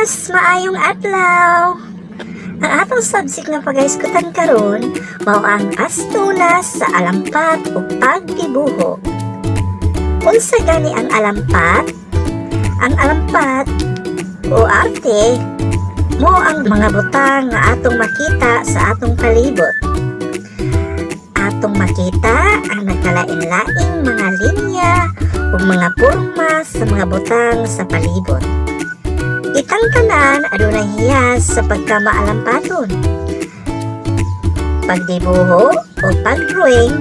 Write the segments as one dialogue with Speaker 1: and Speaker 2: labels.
Speaker 1: Class! Maayong adlaw! Ang atong subject nga pagahisgutan karon mao ang pastulas sa alampat o pagdibuho. Unsa gani ang alampat? Ang alampat o arte mao ang mga butang nga atong makita sa atong palibot. Atong makita ang nagkalain-laing mga linya ug mga porma sa mga butang sa palibot. Kitang tanan adunay hiyas sa pagkamaalampaton. Pagdibuho o pagdrawing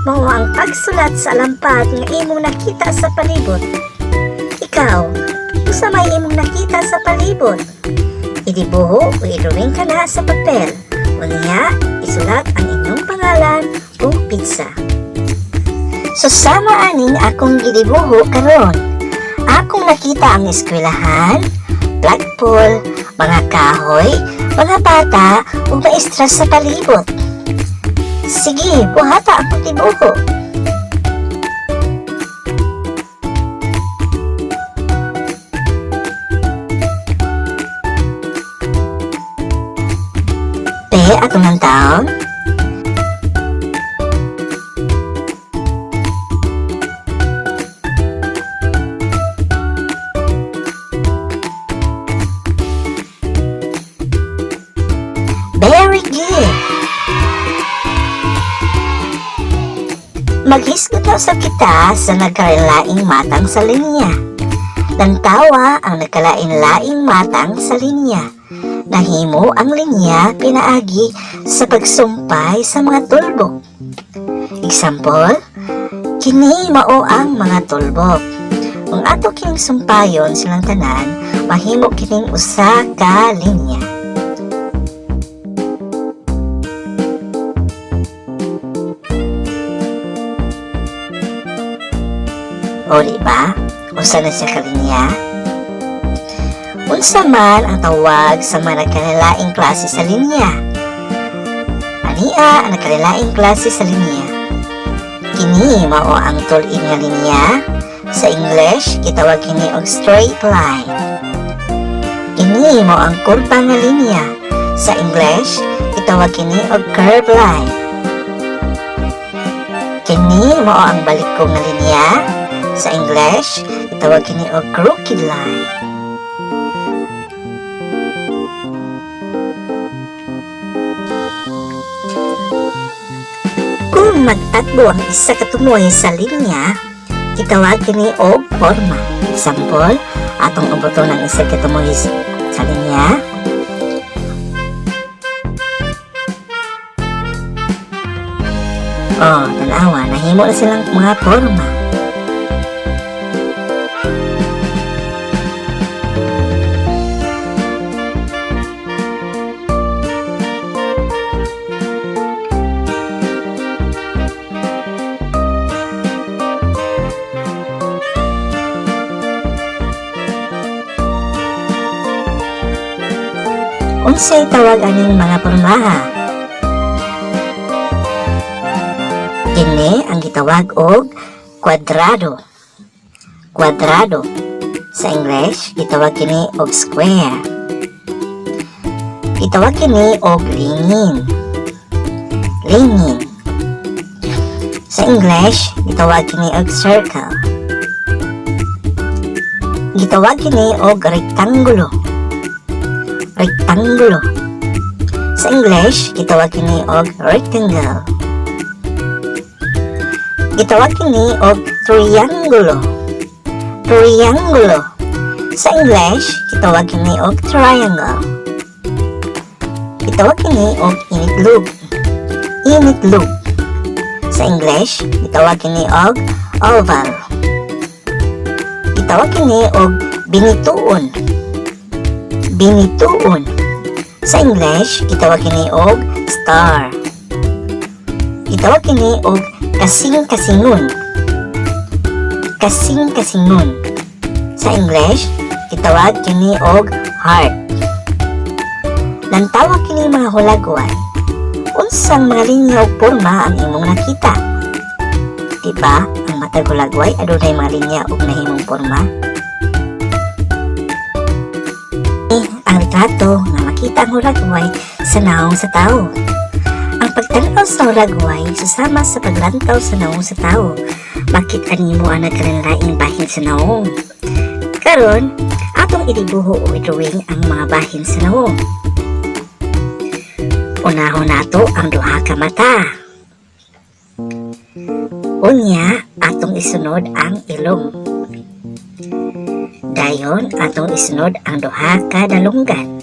Speaker 1: mao ang pagsulat sa alampat nga imong nakita sa palibot. Ikaw, unsa may imong nakita sa palibot? Idibuho o idrawing kana sa papel. Unya, isulat ang inyong pangalan o petsa. So sama aning akong gidibuho karon. Akong nakita ang eskwelahan, flagpole, mga kahoy, mga bata ug maestra sa palibot. Sige, buhata ang pagdibuho. Pe, atong ng taon? Very good! Maghisgot na usab kita sa nagkalain-laing matang sa linya. Lantawa ang nagkalain-laing matang sa linya. Nahimo ang linya pinaagi sa pagsumpay sa mga tulbok. Example, kini mao ang mga tulbok. Kung ato kining sumpayon silang tanan, mahimo kining usa ka linya. O, di ba? Usa na siya ka linya. Unsa man ang tawag sa mga nagkalaing klase sa linya? Ania ang nagkalaing klase sa linya. Kini mao ang tul-id nga linya. Sa English, gitawag kini og straight line. Kini mao ang kurba nga linya. Sa English, gitawag kini og curved line. Kini mao ang balikong nga linya. Sa English, gitawag kini og crooked line. Kung magtatbo ang isa ka tumoy sa linya, gitawag kini og porma. Example, atong ubuton ang isa ka tumoy sa linya. Oh, tanawa, nahimo na silang mga porma. Unsay tawag aning mga pormaha? Kini ang gitawag og kwadrado. Kwadrado. Sa English, gitawag kini og square. Gitawag kini og lingin. Lingin. Sa English, gitawag kini og circle. Gitawag kini og rektanggulo. Rektanggulo. Sa English, gitawag kini og rectangle. Gitawag kini og triangulo. Triangulo. Sa English, gitawag kini og triangle. Gitawag kini og initlog. Initlog. Sa English, gitawag kini og oval. Gitawag kini og binituon. Binituon. Sa English, gitawag kini og star. Gitawag kini og kasing-kasingon. Kasing-kasingon. Sa English, gitawag kini og heart. Lantawa kini mga hulagway. Unsang mga linya ug porma ang imong nakita? Diba, ang matag hulagway adunay mga linya ug nahimong porma? Nato nga makita ang hulagway sa naong sa tao. Ang pagtan-aw sa hulagway susama sa paglantaw sa naong sa tao. Makita nimo ang nagkalainlaing bahin sa naong. Karon, atong idibuho o i-drawing ang mga bahin sa naong. Unahon nato ang duha ka mata. Unya, atong isunod ang ilong. Dayon, atong isunod ang duha ka dalunggan.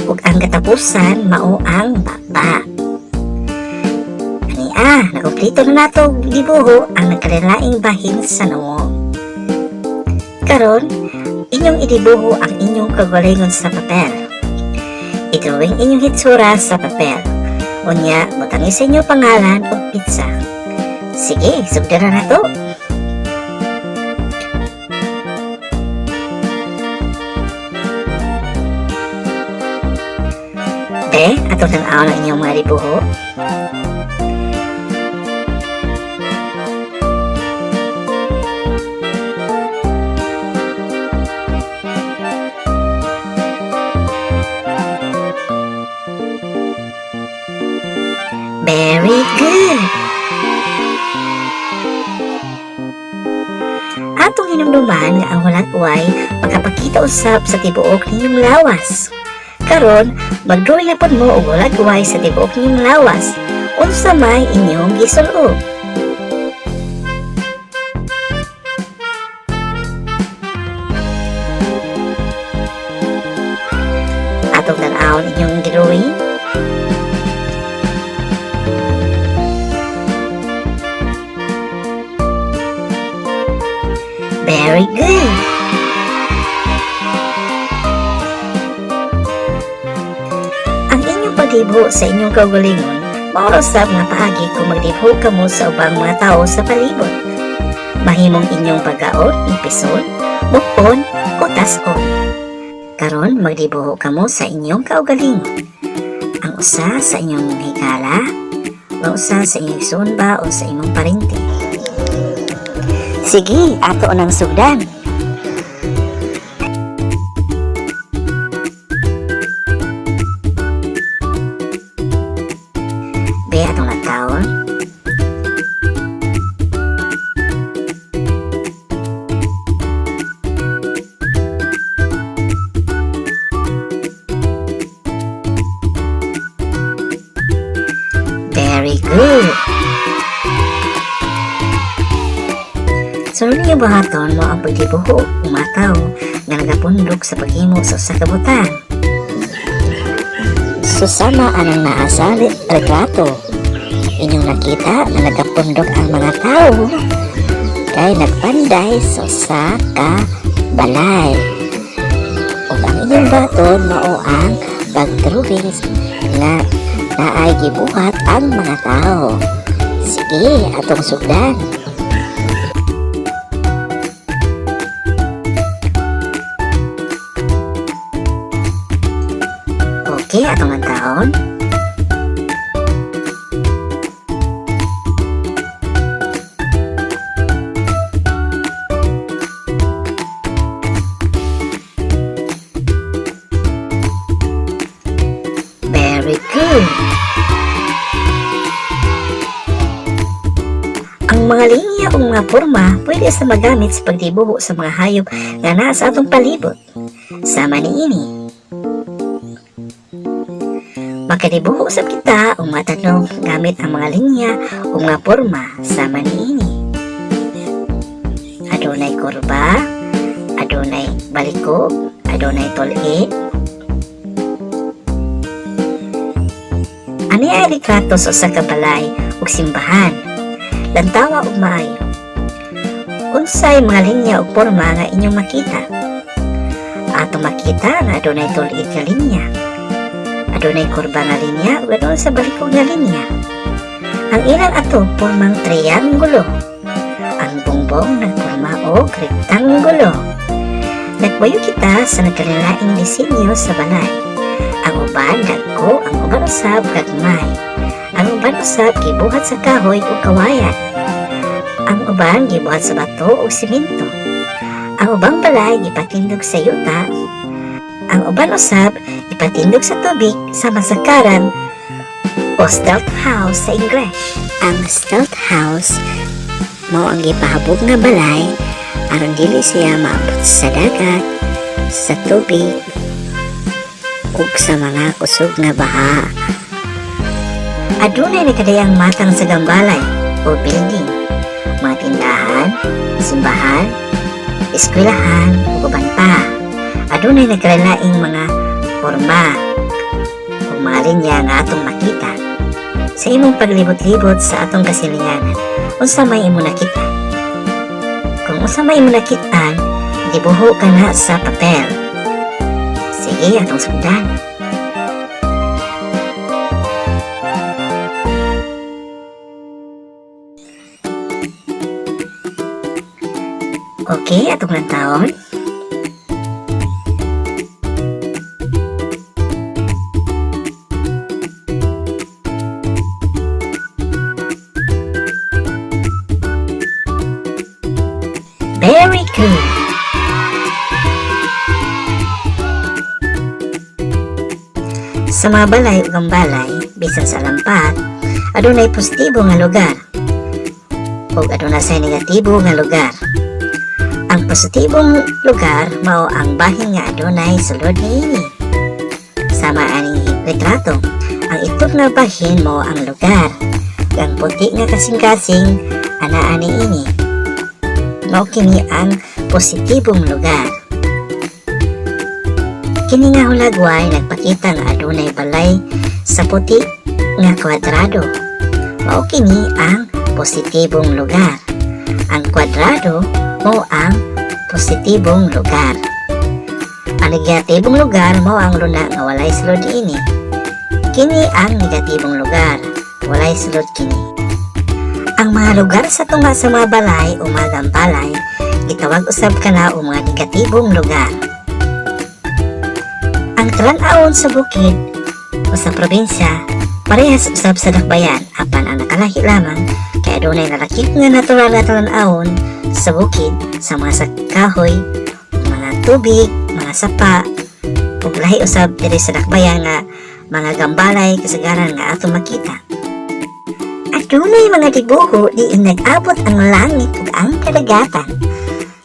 Speaker 1: Ug ang katapusan mao ang baba. Ania, nakumpleto na nato gibuho ang nagkalainlaing bahin sa nawong. Karon, inyong idibuho ang inyong kaugalingon sa papel. I-drawing inyong hitsura sa papel. Unya, butangi sa inyong pangalan ug petsa. Sige, sugdan na nato. Be, atong tan-awon ang inyong mga dibuho. Very good! Atong hinumduman nga ang hulagway makapakita usab sa tibuok ninyong lawas. Karon, mag-drawing na pod mo og hulagway sa tibuok ninyong lawas. Unsa may inyong gisulob? Atong tan-awon inyong drawing. Very good! Ang inyong pagdibuho sa inyong kaugalingon, mao ra usab nga paagi kung magdibuho kamo sa ubang mga tawo sa palibot. Mahimong inyong pagkaon, ipison, mukon, o tas-on. Karon, magdibuho kamo sa inyong kaugalingon. Ang usa sa inyong higala, ang usa sa inyong igsoon ba o sa imong parente. Sige, ato nang sugdan. Be, atong lantawon. Very good. Sunod niyo buhaton mao ang pagdibuho og mga tawo nga nagapundok sa paghimo sa usa ka butang. Susama anang naa sa retrato. Inyong nakita nga nagapundok ang mga tawo kay nagpanday sa usa ka balay. Ug ang inyong buhaton mao ang pag-drawing nga naay gibuhat ang mga tawo. Sige, atong sugdan. Okay, atong lantawon. Very good. Ang mga linya o mga porma pwede sa magamit sa pagdibuho sa mga hayop nga naa sa atong palibot. Sama niini. Makadibuho usab kita og mga tanom gamit ang mga linya o mga porma sama niini. Adunay kurba, adunay balikog, adunay tul-id. Ani ay retrato sa usa ka balay ug simbahan. Lantawa og maayo. Unsay mga linya ug porma nga inyong makita? Atong makita nga adunay tul-id nga linya. Adunay kurba nga linya ug adunay sa balikog nga linya. Ang ilang ato pormang triangulo. Ang bongbong nagporma og rektanggulo. Nagbayo kita sa nagkalainlaing disenyo sa balay. Ang uban dagko, ang uban usab gagmay. Ang uban usab gibuhat sa kahoy ug kawayan. Ang uban gibuhat sa bato ug simento. Ang ubang balay gipatindog sa yuta. Ang uban usab ipatindog sa tubig sama sa karang o stilt house sa English.
Speaker 2: Ang stilt house mao ang gipahabog nga balay aron dili siya maabot sa dagat, sa tubig, ug sa mga kusog nga baha.
Speaker 1: Adunay nagkadayang matang sa gambalay o building, mga tindahan, simbahan, eskwelahan ug uban pa. Adunay nagkalaing mga porma ug mga linya nga atong makita. Sa imong paglibot-libot sa atong kasilinganan, unsa may imo nakita? Kung unsa may imo nakitaan, gibuho ka na sa papel. Sige, atong sundan. Okay, atong lantawon. Very good. Sa mga balay ug ang balay, bisan sa lampat, adunay positibo nga lugar ug aduna say negatibo nga lugar. Ang positibong lugar mao ang bahin nga adunay sulod niini. Sama aning retrato, ang itom nga bahin mao ang lugar. Ug ang puti nga kasing-kasing anaa niini. Mao kini ang positibong lugar. Kini nga hulagway nagpakita nga adunay balay sa puti nga kwadrado. Mao kini ang positibong lugar. Ang kwadrado mao ang positibong lugar. Ang negatibong lugar mao ang luna nga walay sulod niini. Kini ang negatibong lugar, walay sulod kini. Ang mga lugar sa tunga sa mga balay o mga gambalay, gitawag usab kana og mga negatibong lugar. Ang talan-awon sa bukid o sa probinsya, parehas usab sa dakbayan, apan ang nakalahi lamang kay adunay nalakip nga natural nga talan-awon sa bukid sa mga kahoy, mga tubig, mga sapa, ug lahi usab diri sa dakbayan nga mga gambalay kasagaran nga atong makita. Adunay mga dibuho diin nag-abot ang langit ug ang kadagatan.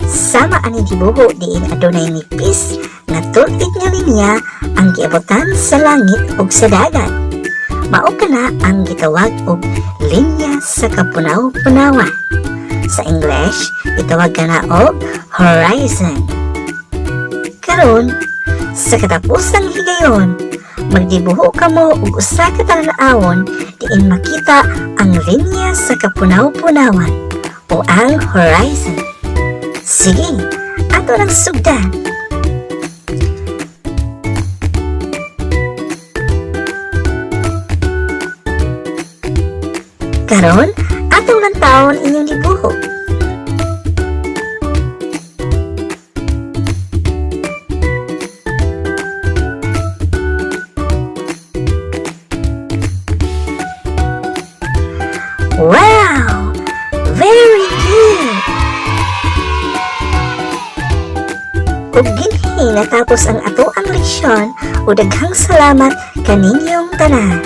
Speaker 1: Sama ani dibuho diin adunay nipis nga tulit nga linya ang giabotan sa langit ug sa dagat. Mao kana ang gitawag og linya sa kapunaw-punawan. Sa English, gitawag kana og horizon. Karon, sa katapusang higayon, magdibuho kamo og usa ka talan-awon diin makita ang linya sa kapunaw-punawan o ang horizon. Sige, ato nang sugdan. Karon, atong lantawon inyong dibuho. Wow! Very good! Ug dinhi natapos ang atoang leksyon ug daghang salamat kaninyong tanan.